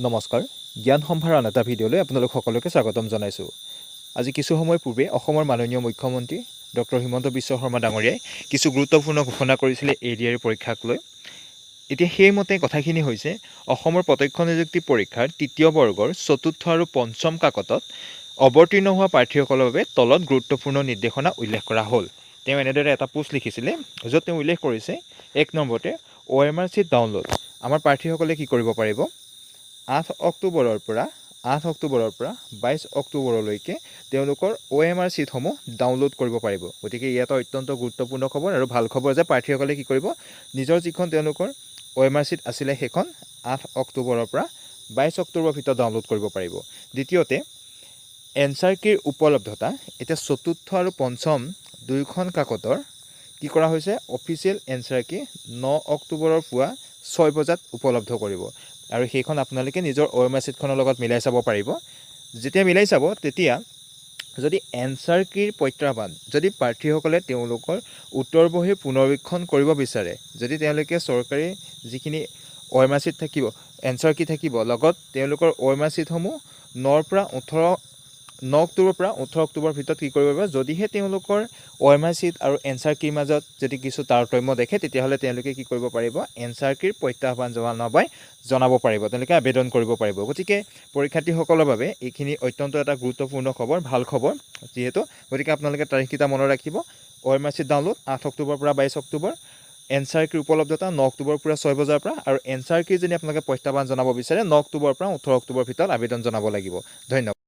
নমস্কাৰ, জ্ঞান সম্ভাৰ আন এটা ভিডিঅ'লৈ আপোনালোক সকলোকে স্বাগতম জনাইছোঁ। আজি কিছু সময় পূৰ্বে অসমৰ মাননীয় মুখ্যমন্ত্ৰী ডক্টৰ হিমন্ত বিশ্ব শৰ্মা ডাঙৰীয়াই কিছু গুৰুত্বপূৰ্ণ ঘোষণা কৰিছিলে এডিআৰই পৰীক্ষাক লৈ। এতিয়া সেইমতে কথাখিনি হৈছে, অসমৰ প্ৰত্যক্ষ নিযুক্তি পৰীক্ষাৰ তৃতীয় বৰ্গৰ চতুৰ্থ আৰু পঞ্চম কাকতত অৱতীৰ্ণ হোৱা প্ৰাৰ্থীসকলৰ বাবে তলত গুৰুত্বপূৰ্ণ নিৰ্দেশনা উল্লেখ কৰা হ'ল। তেওঁ এনেদৰে এটা পোষ্ট লিখিছিলে, য'ত তেওঁ উল্লেখ কৰিছে, এক নম্বৰতে অ'এমআৰ শ্বীট ডাউনলোড। আমাৰ প্ৰাৰ্থীসকলে কি কৰিব পাৰিব? 8 অক্টোবৰৰ পৰা 22 অক্টোবৰলৈকে তেওঁলোকৰ অ'এমআৰ শ্বীটসমূহ ডাউনলোড কৰিব পাৰিব। গতিকে ই এটা অত্যন্ত গুৰুত্বপূৰ্ণ খবৰ আৰু ভাল খবৰ যে প্ৰাৰ্থীসকলে কি কৰিব, নিজৰ যিখন তেওঁলোকৰ অ'এমআৰ শ্বীট আছিলে, সেইখন 8 অক্টোবৰৰ পৰা 22 অক্টোবৰৰ ভিতৰত ডাউনলোড কৰিব পাৰিব। দ্বিতীয়তে, এনচাৰ কীৰ উপলব্ধতা। এতিয়া চতুৰ্থ আৰু পঞ্চম দুয়োখন কাকতৰ কি কৰা হৈছে? অফিচিয়েল এনচাৰ কী 9 অক্টোবৰৰ পুৱা 6 বজাত উপলব্ধ কৰিব আৰু সেইখন আপোনালোকে নিজৰ অ'এমআৰ শ্বীটখনৰ লগত মিলাই চাব পাৰিব। যেতিয়া মিলাই চাব, তেতিয়া যদি এনচাৰ কীৰ প্ৰত্যাহ্বান, যদি প্ৰাৰ্থীসকলে তেওঁলোকৰ উত্তৰ বহী পুনৰীক্ষণ কৰিব বিচাৰে, যদি তেওঁলোকে চৰকাৰী যিখিনি অ'এমআৰ শ্বীট থাকিব, এনচাৰ কী থাকিব, লগত তেওঁলোকৰ অ'এমআৰ শ্বীটসমূহ 9 অক্টোবৰৰ পৰা 18 অক্টোবৰৰ ভিতৰত কি কৰিব পাৰিব? যদিহে তেওঁলোকৰ অ'এমআৰ শ্বীট আৰু এনচাৰ কীৰ মাজত যদি কিছু তাৰতম্য দেখে, তেতিয়াহ'লে তেওঁলোকে কি কৰিব পাৰিব? এনচাৰ কীৰ প্ৰত্যাহ্বান জনাব পাৰিব, তেওঁলোকে আবেদন কৰিব পাৰিব। গতিকে পৰীক্ষাৰ্থীসকলৰ বাবে এইখিনি অত্যন্ত এটা গুৰুত্বপূৰ্ণ খবৰ, ভাল খবৰ যিহেতু। গতিকে আপোনালোকে তাৰিখকেইটা মনত ৰাখিব। অ'এমআৰ শ্বীট ডাউনলোড 8 অক্টোবৰৰ পৰা 22 অক্টোবৰ, এনচাৰ কীৰ উপলব্ধতা 9 অক্টোবৰৰ পৰা 6 বজাৰ পৰা আৰু এনচাৰ কী যদি আপোনালোকে প্ৰত্যাহ্বান জনাব বিচাৰে, 9 অক্টোবৰৰ পৰা 18 অক্টোবৰৰ ভিতৰত আবেদন জনাব লাগিব। ধন্যবাদ।